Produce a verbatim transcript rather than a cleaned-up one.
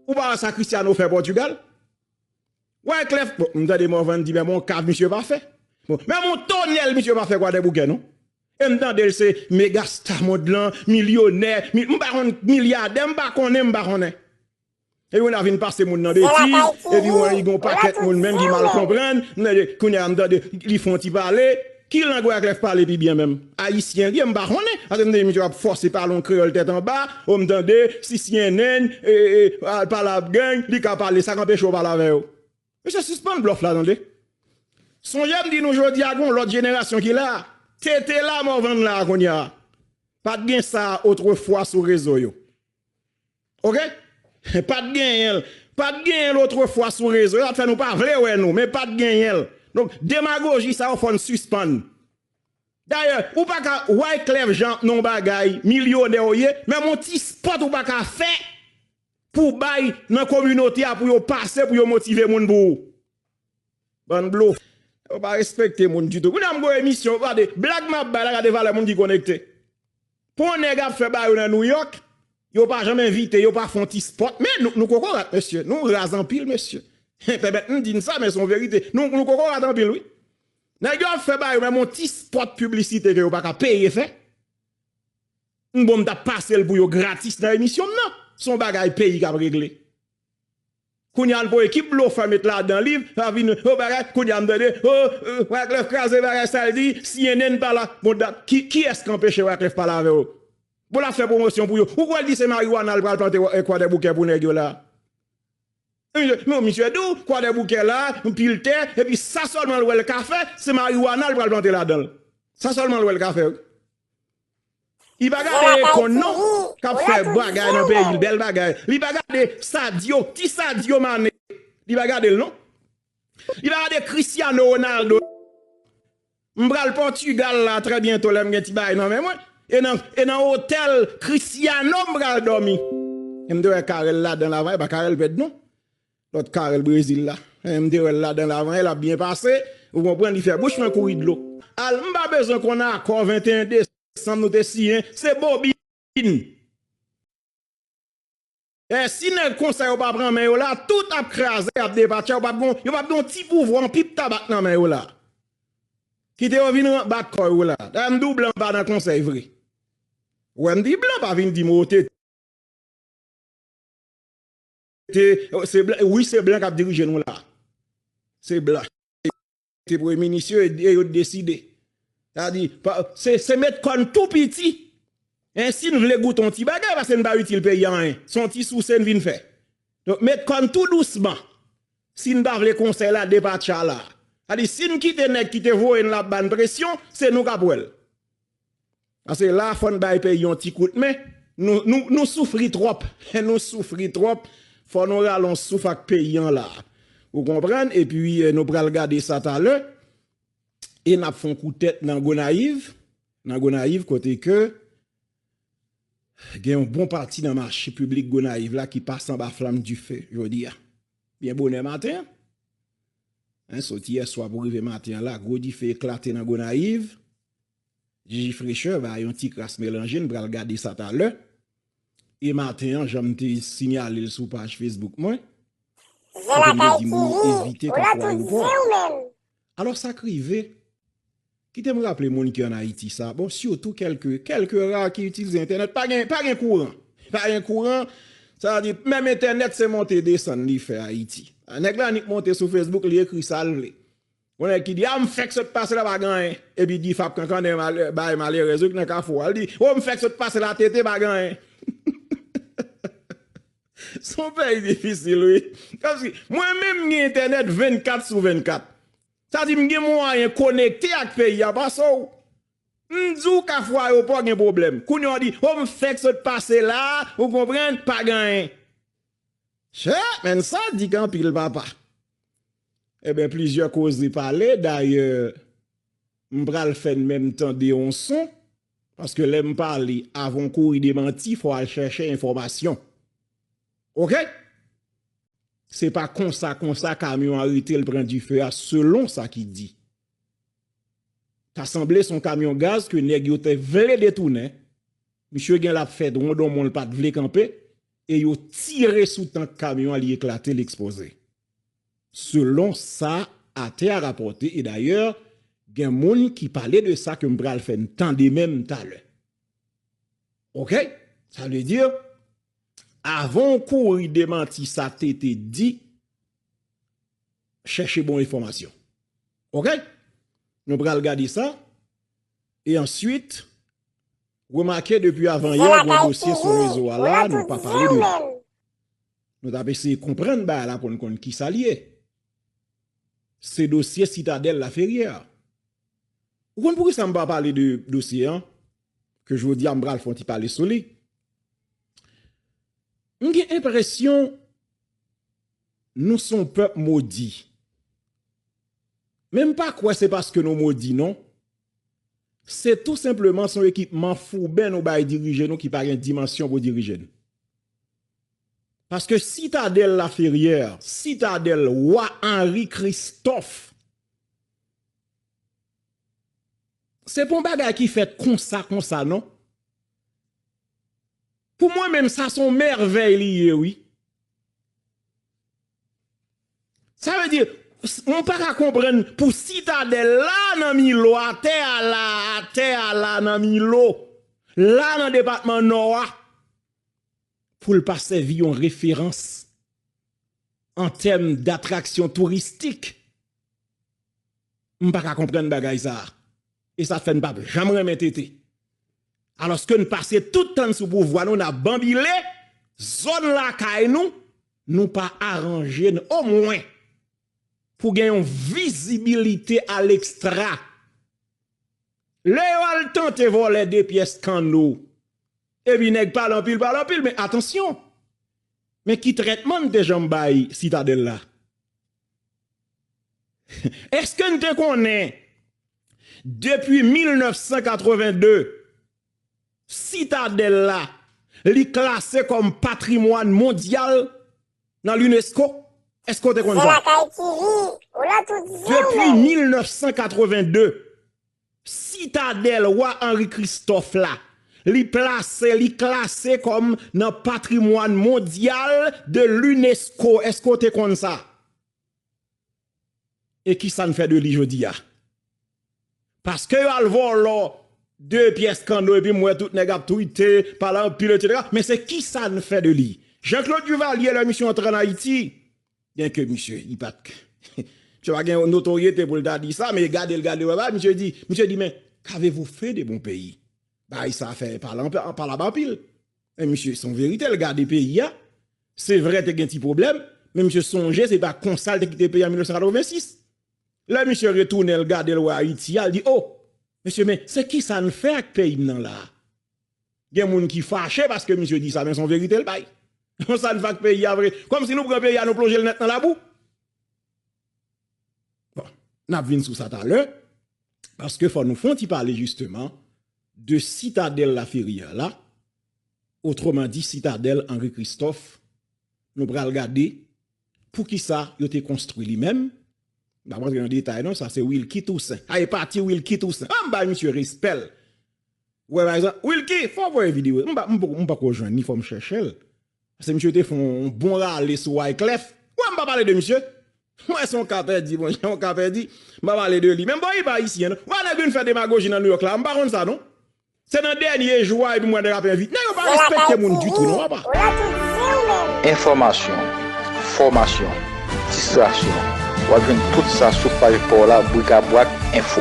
Ou pa wè sa Cristiano fè Pòtigal? Wyclef, bon, m tande Morvan di, men bon, kav misye pa fè. Bon, men bon, tonèl misye pa fè Kwadèboukè, non. E m tande l se megasta mond lan, milyonè, mi, m pa konn milyadè, m pa konnen, m pa konnen. Epi kounye a vin pase moun nan betiz, epi wè, gen yon pakèt moun menm ki mal konprann, m tande, kounye a m tande li fè yon ti pale, ki lang Wyclef pale pi byen menm? Ayisyen li ye, m pa konnen. Paske m tande misye ap fòse pale yon kreyòl tèt anba, o m tande, si C N N, e, e, al pale ap gang, li ka pale, sa k anpeche w pale avè yo? Mesye, sispann blòf la, tande. Sonje m di nou jodi a, gen yon lòt jenerasyon ki la. Tete la, Morvan la, kounye a. Pa t gen sa otrefwa sou rezo yo. Oke? Pa t genyen l. Pa t genyen l otrefwa sou rezo. Yo t ap fè nou pa vle wè nou, men pa t genyen l. Donk, demagoji sa yo fò n sispann. Dayè, ou pa ka, Wyclef Jean, non bagay, milyonè ou ye, men yon ti spòt ou pa ka fè pou bay nan kominote a, pou yo pase, pou yo motive moun pou ou. Bann blofè. Yo pa respekte moun ditou. Kounye a m gon emisyon, gade, blag m ap bay la, gade valè moun ki konekte. Pou yon nèg ap fè bagay yo nan New York, yo pa janm envite, yo pa fè yon ti spòt. Men nou, nou kokorat, mesye. Nou raz anpil, mesye. Pèmèt m di n sa, men se yon verite. Nou, nou kokorat anpil, wi. Nèg yo ap fè bagay yo, men yon ti spòt piblisite ke yo pa ka peye fè. M bon, m t ap pase l pou yo gratis nan emisyon m nan. Se yon bagay peyi k ap regle. Kounye a, l pran ekip blofè met ladan li, pa vin, o, bagay, kounye a, m tande, o, o, Wyclef kraze bagay sa, l di, C N N pa la. Bon, dat, ki, kiyès k anpeche Wyclef pale avè yo? Bon, l ap fè pwomosyon pou yo. Ou kwè l di se mariwana l pral plante, e, Kwadèboukè pou nèg yo la? Misye, non, misye di w, Kwadèboukè la, anpil tè, epi sa sèlman l wè l ka fè, se mariwana l pral plante ladan l. Sa sèlman l wè l ka fè, wi. Li pa gade Akon, non, k ap fè bagay nan peyi l, bèl bagay. Li pa gade Sadio, ti Sadio Mane. Li pa gade l, non. Li pa gade Cristiano Ronaldo. M pral Pòtigal la trè byento lè m gen ti bagay nan men mwen. E nan, e nan otèl Cristiano m pral dòmi. E m te wè Carel ladan l avan, e pa Carel pèd non. Lòt Carel Brezil la. E m te wè l ladan l avan, e l ap byen pase. Ou konprann, li fè bouch mwen kouri dlo. Al, m pa bezwen konn akò venteyen desanm nou te siyen. Se bobin. E si nèg konsa yo pa pran men yo la, tout ap kraze, ap depatcha, yo p ap gon, yo p ap gen yon ti pouvwa, yon pip tabak nan men yo la. Kite yo vin bat kò yo la. Dayè, m di w blan pa nan konsèy vre. Ou wè m di blan, pa vin di m, o, te, te, se blan, wi, se blan k ap dirije nou la. Se blan. Te premye minis yo e yo t deside. Sa di, pa, se, se met kò n tou piti. En, si n vle goute yon ti bagay, paske n pa itil peyi a anyen. Se yon ti souse n vin fè. Donk, met kò n tou dousman. Si n pa vle konsèy la depatcha la. Sa di, si n kite nèg ki te voye n la ap ba n presyon, se nou k ap wè l. Paske la, fò n bay peyi yon ti kout men. Nou, nou, nou soufri twòp. Nou soufri twòp. Fò nou rale yon souf ak peyi an la. Ou konprann? Epi, eh, nou pral gade sa talè. E n ap fè yon kout tèt nan Gonayiv. Nan Gonayiv, kote ke gen yon bon pati nan mache piblik Gonayiv la ki pase anba flanm dife jodi a. Byen bonè maten an. Hein, soti yèswa pou rive maten an la, gwo dife eklate nan Gonayiv. Jiji frechè, ba yon ti kras melanje, n pral gade sa talè. E maten an, jan m te siyale l sou paj Facebook mwen, kote m te di moun yo evite kafou ayewopò a. Alò, sa k rive, kite m raple moun ki ann Ayiti sa, bon, sitou kèlke, kèlke ra ki itilize entènèt, pa gen, pa gen kouran. Pa gen kouran, sa vle di, menm entènèt se monte desann li fè Ayiti. Nèg la nik monte sou Facebook, li ekri sa l vle. Gon nèg ki di, a, m fèk sot pase la, pa gen anyen. Epi di, f ap kankannen malè, bay malerèz wi k nan kafou a. L di, o, m fèk sot pase la, tete, pa gen anyen. Se yon peyi difisil, wi. Kòmsi, mwen menm, m gen entènèt vennkat sou vennkat. Sa di, m gen mwayen konekte ak peyi a, pase w. M di w, kafou ayewopò gen pwoblèm. Kounye a w di, o, m fèk sot pase la, ou konprann, pa gen anyen. Chè, men sa dik anpil, papa. Eben, plizyè koze pale, dayè, m pral fè n menm tande yon son, paske lè m pale, avan w kouri demanti, fò w al chèche enfòmasyon. Oke? Se pa konsa, konsa, kamyon an rete, l pran dife a, selon sa ki di. Ta sanble se yon kamyon gaz ke nèg yo te vle detounen. Misye gen l ap fè wondonmon, l pa t vle kanpe. e yo tire sou tank kamyon an, li eklate, li eksploze. Selon sa atè a rapòte, e dayè, gen moun ki pale de sa ke m pral fè n tande menm talè. Oke? Sa vle di, avan w kouri demanti sa T T di, chèche bon enfòmasyon. Oke? Nou pral gade sa. E answit, remake depi avan yè, gen yon dosye sou rezo a la, nou pa pale de li. Nou t ap eseye konprann bagay la pou n konn kisa l ye. Se dosye Sitadèl Laferyè. Ou konn poukisa m pa pale de dosye an? Ke jodi a m pral fè yon ti pale sou li. M gen enpresyon nou se yon pèp modi. Men m pa kwè se paske nou modi, non. Se tou senpleman se yon ekipman fouben nou bay dirije nou ki pa gen dimansyon pou dirije n. Paske Sitadèl Laferyè, Sitadèl Wa Anri Kristòf, se pa yon bagay ki fèt konsa, konsa, non. Pou mwen menm, sa se yon mèvèy li ye, wi. Sa vle di, s-, mwen pa ka konprann pou Sitadèl la nan Milo, atè a la, atè a la nan Milo, la nan depatman Nò a, pou l pa sèvi yon referans an tèm datraksyon touristik. M pa ka konprann bagay sa a. E sa fè n p ap janm renmen T T. Alòske n pase tout tan n sou pouvwa nou, n ap banbile zòn lakay nou, nou pa aranje n omwen pou gen yon vizibilite alekstra. Lè yo al tante vòlè de pyès kanno, epi nèg pale anpil, pale anpil, men atansyon! Men ki trètman n te janm bay Sitadèl la? Èske n te konnen, depi mil nèf san katreven de, Sitadèl la, li klase kòm patrimwàn mondyal nan l'UNESCO? Èske w te konn sa? Depi mil nèf san katreven de, Sitadèl Wa Anri Kristòf la, li plase, li klase kòm nan patrimwàn mondyal de l'UNESCO. Èske w te konn sa? E kisa n fè de li jodi a? Paske yo al vòlò de pyès kanno epi m wè tout nèg ap twite, pale anpil, etsetera. Men se kisa n fè de li? Jean-Claude Duvalier, lè misye antre ann Ayiti, byenke misye, li pa t, misye pa gen notoryete pou l ta di sa, men gade l, gade l, misye di, misye di, men, qu'avez-vous fait de mon pays? Bagay sa fè pale anp-, pale anpil. Men misye, se yon verite, l gade peyi a. Se vre, te gen ti pwoblèm, men misye sonje se pa konsa l te kite peyi an mil nèf san katreven sis. Lè misye retounen, l gade, l wè Ayiti a, l di, o, mesye, men se kisa n fè ak peyi m nan la a? Gen moun ki fache paske misye di sa, men se yon verite l bay. Sa n fè ak peyi a vre? Kòmsi nou pran peyi a, nou plonje l nèt nan labou. Bon, n ap vin sou sa talè, paske fò nou fè yon ti pale jisteman de Sitadèl Laferyè la, otreman di Sitadèl Anri Kristòf. Nou pral gade poukisa yo te konstwi li menm. M p ap rantre nan detay non, sa se Wilky Toussaint. Ay, pati Wilky Toussaint. An m bay misye respè l. Ou wè, pa egzanp, Wilky, fò w voye videyo. M pa, m poko, m poko jwenn li, fò m chèche l. Paske misye te fè yon bon rale sou Wyclef. Ou wè, m pa pale de misye. Mwen se yon ka pèdi, monchè, yon ka pèdi. M pa pale de li. Men bon, li pa ayisyen, non. Ou wè, nèg vin fè demagoji nan Nouyòk la, m pa konn sa, non. Se nan dènye jou a, epi m wè nèg ap envite. Nèg yo pa respekte moun ditou, non, papa. Enfòmasyon, fòmasyon, distraksyon. W ap jwenn tout sa sou paj pa w la, Brikabrak Enfo.